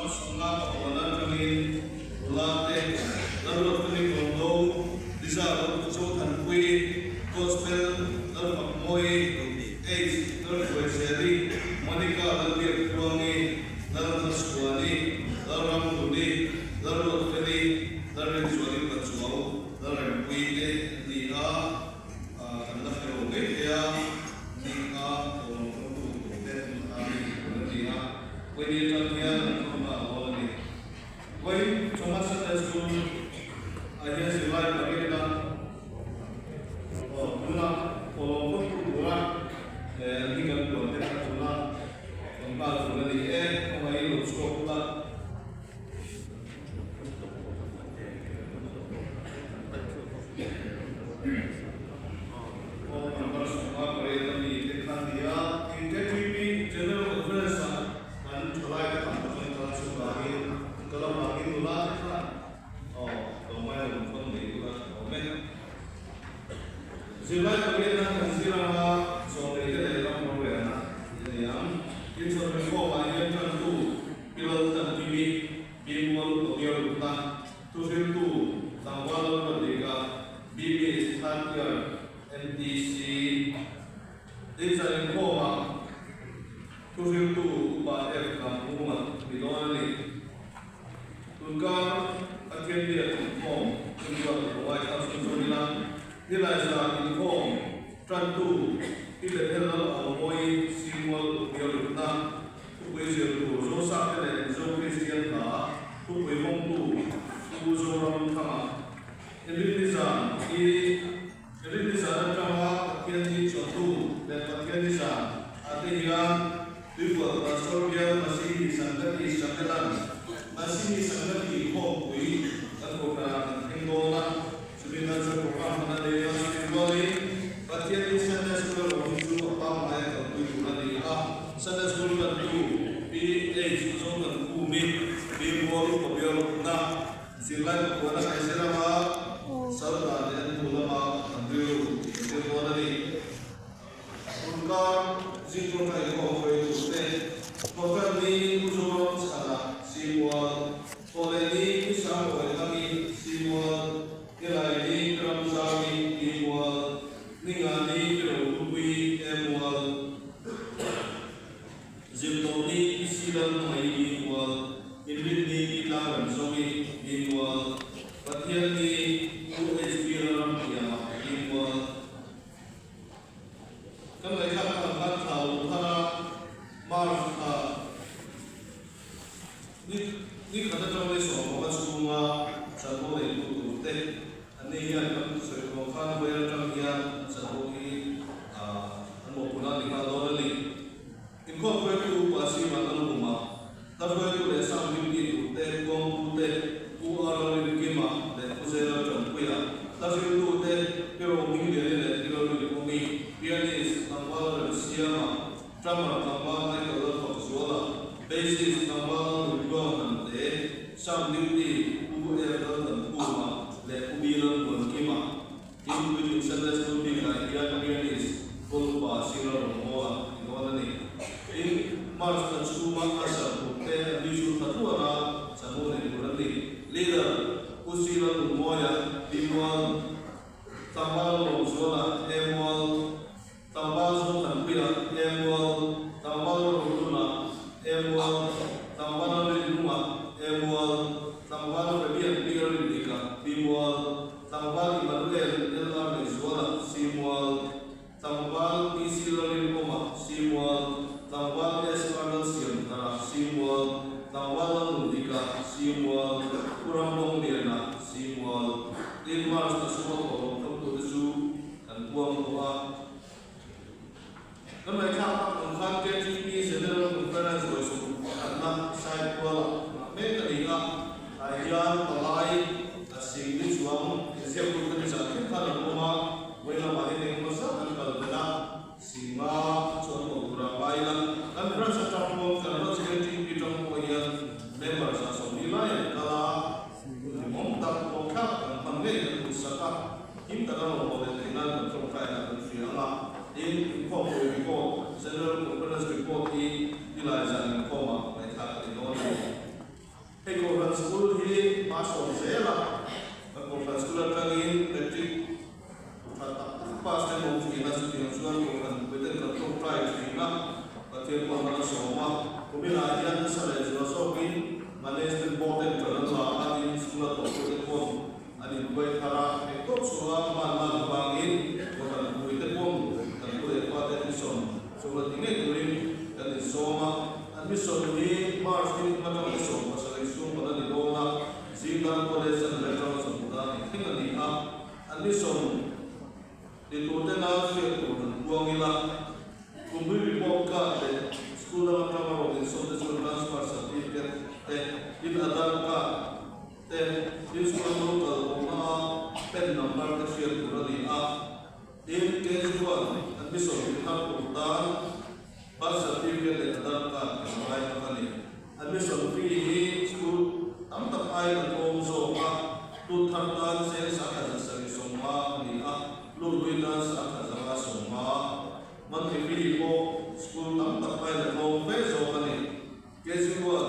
Chhunga ka hawn atangin nula te Lalruatfeli Kawngno, Liza Zothanpuii, Gospel Lalfakmawii, H Lalhruaizeli, Monica Lalbiaktluangi, Lalhmachhuani, Lalramhluni, Lalruatfeli, Lalrinzuali Pachuau, Lalrempuii te an ni a, kan la hre lo mai thei a, Nika kawng tawngtu tur te an ni tur a ni a. Vawiin atang hian an khawm nghal dawn a ni. Vawiin Thomas Sunday School ah hian zirlai pariatna aw tuna kawlawm khawm tu tura an hi kan puan te kha tuna khawm nghal tur a ni e, kawngaihin lo chhuak ula. Aw number 18 a mi te kha a ni a. KTP General Conference ah kan thalai te tam tak an kal chu vangin an kal avangin nula te khan aw tlawmngai lo an thawn mai ula tha awm e. Zirlai pariatna kan zir anga zawhneite leh ram rorelna tih a ni ang. Tin chawhmeh khawmah hian tantu Pi Lalthankimi, Pi Mualpabialutna, Thuhriltu Tlangval Lalruatdika, BBS Third Year, MTC, Dinchal inkhawmah Thuhriltu Upa F Kamphunga ni dawn a ni. Tunkar Pathian biak inkhawm hun chuan ka lo ngaithla chhun zawm ila, Nilai zan inkhawm tantu Pi Bethel Lal Aumawi Simual Bialutna Thupui zir tur Zosate leh Mizo Kristian hla thupui hawngtu Pu Zoram Thanga Elin Nizan hi Elin Nizan atanga Pathian ni chawhnu leh Pathian Nizan ah te hian Tuipual Pastor Bial Masihi Sangati Samelan Masihi Sangati Khawmpui kan kohhranah kan thleng dawn a, chumi tan chuan program hman a nei a, chumi rualin Pathian ni Sunday School erawh hi chu a pangngai a kalpui tur a ni a, Sunday School tantu Pi H Zotankhumi, Pi Mual Upabialukna, Zirlai pakuana kan zir anga sal dan leh an hnu lama kan rilru kan zir dawn a ni. Tunkar zingtur ka inkhawm hruai turte Hotel ni Pu Zoram chhana Simual, Thawhleh ni Pu Sangbawi Thangi Simual, Nilai ni Pi Ramzami Simual, Ninga ni Pi Rohlupuii Emual, Zirtawh ni Pi Silal Hmangaih Bimual, Inrin ni Pi Tlangrem Zawngi Bimual, Pathian ni Pu HB Lalramtiama Bimual. Kan ngaihthlak tak ang khan thla lo thar a, March thla ni ni khat atang ni 15 chhunga chanvo neitu turte an ni hian kan sawi tawh ang khan vawiin atang hian an chanvo hi an mawhphurh a ni nghal dawn a ni. Inkhawm hruaitu Upa Sima Lalhuma, hla hruaitu leh Sam Duty turte Kuangpute, Pu Aralin Kima leh Pu Zela Tanpuia, hla hriltute Pi Rohmingliani leh Pi Lalrinkhawmi, Pianist Tlangval Remsiama, Drummer Tlangval Michael Lalfakzuala, Bassist Tlangval Lalnuntluanga Hnamte, Sam Duty Pu F Laltankhuma leh Pu B Lalmuankima. Tin, Puitling Sunday School bikah hian pianist Paul Upa Sira Rawngbawla ti dawn a ni. Tin, March thla chhunga usher turte an nui chhun thla tluan a, chanvo nei tur an ni. Leader, Pu Sira Lungmawia, Bimual, Tlangval Lawmzuala, Emual, Tlangval Zothanpuia, Emual, Tlangval Rohluna, Emual, Tlangval Rinlunga, Emual, Tlangval Fabian Pi Rindika, Bimual, Tlangval Emmanuel LR Ngaihzuala, Simual, Tlangval PC Lalrinawma, Simual, Tlangval SR Lalsiamthara, Simual, Tlangval Lalnundika, Simual, Pu Ramdawngliana, Simual. Tin, March thla chhunga thawhlawm thlawptute chu kan puang tawh a. Kan ngaihthlak tak ang khan KTP General Conference vawisawm pakhatna Saipualah nghah mek a ni a, tah hian palai a sing ni chuang inziaktu te nizan thleng khan an awm a, vawi lamah hian engemaw zat an kal belh a, singa chu an awm tur a ngai ila. Kan branch atang pawn kan branch KTP tang pawh hian member 140 lai an kal a, hun hlimawm tak hlawhthlak kan hman ngei kan duhsak a. Him taka rawn leh theih nan kan tawngtaina kan hria ang a, tin, inkhawmpui report, General Conference report hi nilai zan inkhawmah ngaihthlak a ni dawn a ni. School hi hma sawn zel a, kan Kohhran School atangin Matric tha tak tak pass te an awm thin a, chutiang chuan Kohhran mipuiten kan tawngtai thin a, Pathian pawh hman a sawm a. Kuminah hian nasa leh zual zawkin Management Board ten ṭan an la a, tin School a thawhtute pawn an inbuai thar a, engtawp chhunga hman lak avangin Kohhran mipuite pawn kan pu leh pate mission chu la ti ngei turin kan insawm a. An mission hi March ni thum atanga ni 17 chhung pawn a ni dawn a, Zingdang College an leh atanga chawhnu dan ni thleng a ni a. An mission ni tur tena hriat tur han puang ila, Kumhlui report card leh school dang atanga rawn insawm te chuan transfer certificate te, tin Aadhaar card te, tin school local awmna a pen number te hriat tur a ni a. Tin, Kejriwal admission tih thar tur tan birth certificate leh Aadhaar card kan ngai bawk a ni. Admission fee hi school tam tak aiin a tlawm zawk a, lut thar tan cheng 1750 a ni a, lut hlui tan 1550. Monthly fee pawh school tam tak aiin a tlawm fe zawk a ni. Kejriwal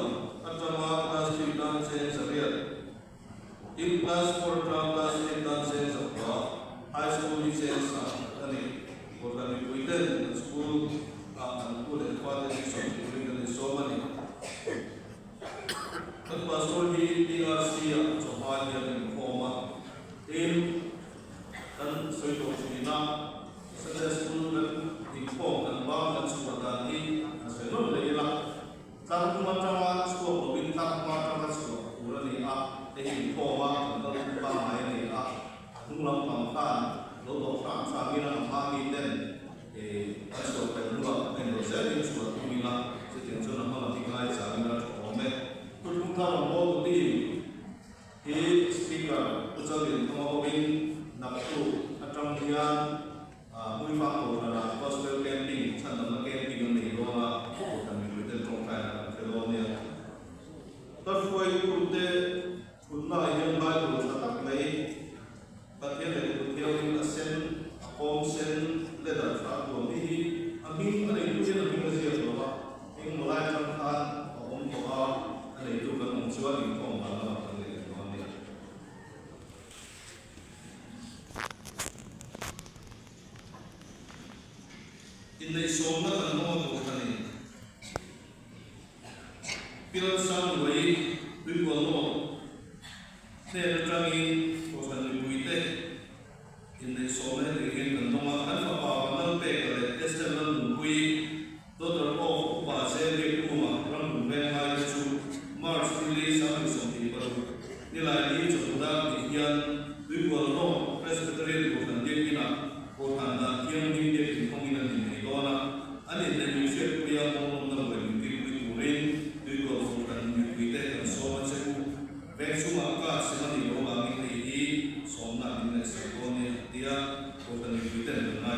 atanga class three tan cheng 800. Tin, class four atang class eight tan cheng zakua, high school hi cheng 10,000 a ni. Kohhran mipui ten an school ah an pu leh fa te hi sawm turin kan insawm a ni. Kan pastor hi PRC ah chawhma hian a inkhawm a, tin kan sawi tawh thin a, Sunday school kan inkhawm kan bang kan chhuah dan hi han sawi nawn leh ila. Tlang hnung atanga chhuak lovin tlang hma atanga chhuah tur a ni a, hei hi inkhawm a kan kal tum pangngai a ni a, a hnung lampang khan lo dawh hrang hrang ila a hma mi ten an chhuah fel hnuah englo zelin chhuah tum ila chutiang chuan a hma lam hi ngai chang ila tha awm e. Thuthlung thar ang bawl tu team hi Speaker Pu Challianthanga hovin naktuk atang hian Hmuifang Kohhranah Gospel Camping, chhandamna camping an nei dawn a, Kohhran mipuiten tawngtaina kan hre dawn nia. Ka hruaitute thutnaah hian Bible tha tak mai, Pathian lehkhabu thianghlim a sen, a kawm sen, leather tha a tuam hi hi a hming a neitu hian a hming a ziak lo va, engmaw lai atang khan a awm tawh a, a neitu kan awm chuan inkhawm dan lamah kan nei leh dawn nia. Inneihsawmna kan hmang a tur a ni. Pilsangluai Tuibualnaw hnen atangin Kohhran mipuite inneihsawmna heti hian kan dawng a, kan fapa Vanlalpeka leh Esther Lalnunpuii Daughter of Upa Zeliak Kuma ramhlun veng lai te chu March ni li 2026 nilai ni chawhnu dar tih hian Tuibual North Presbyterian Kohhran Biakinah Kohhran dan thianghlim biakin hawngin an innei dawn a, an inneih min hriatpuia kawngawmna ruai min kilpui turin Tuibual Kohhran mipuite kan sawm a che u. Veng chhungah ka sem a nih loh avangin hei hi sawmna min ngaihsak dawn nia an ti a, Kohhran mipuiten kan ngai.